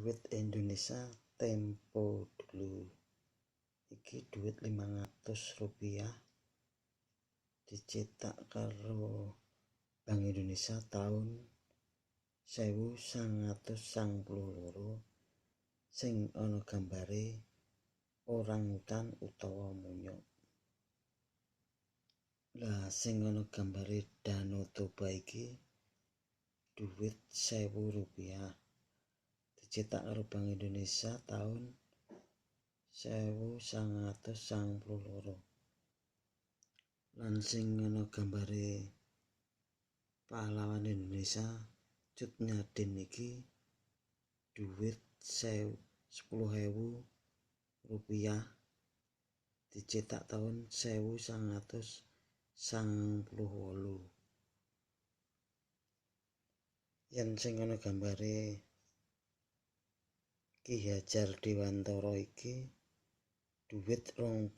Duit Indonesia tempo dulu. Iki duit 500 rupiah dicetak karo Bank Indonesia tahun 1992 sing ana gambare orangutan utawa munyuk. Lah sing ana gambare Danau Toba iki duit 1000 rupiah dicetak karo Bank Indonesia tahun 1992. Lan sing ana gambare pahlawan Indonesia Cut Nyak Dhien iki duit 10.000 rupiah dicetak tahun 1998. Yen sing ana gambare Ki Hajar Dewantara iki duit 20.000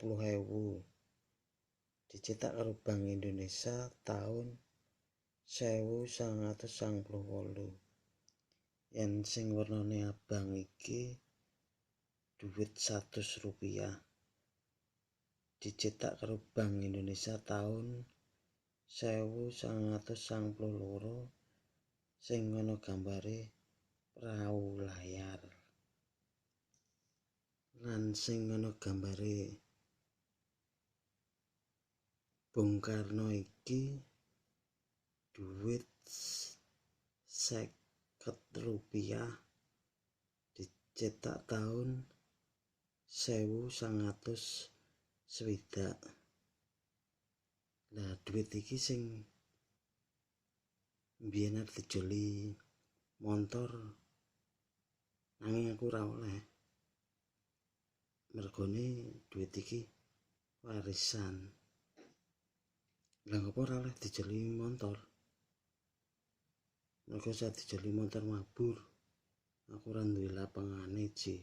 dicetak karo Bank Indonesia tahun 1998. Yen sing wernane abang iki duit 100 rupiah dicetak karo Bank Indonesia tahun 1992 sing ana gambare prau layar. Lan sing ana gambare Bung Karno iki duit 50 rupiah dicetak tahun 1960. Lah duit iki sing mbiyen arep dijoli montor nanging aku ora oleh. Mergone duit iki warisan. Lah ngopo ora oleh dijoli montor? Mergo sak dijoli montor mabur. Aku ora duwe lapangane, Ji.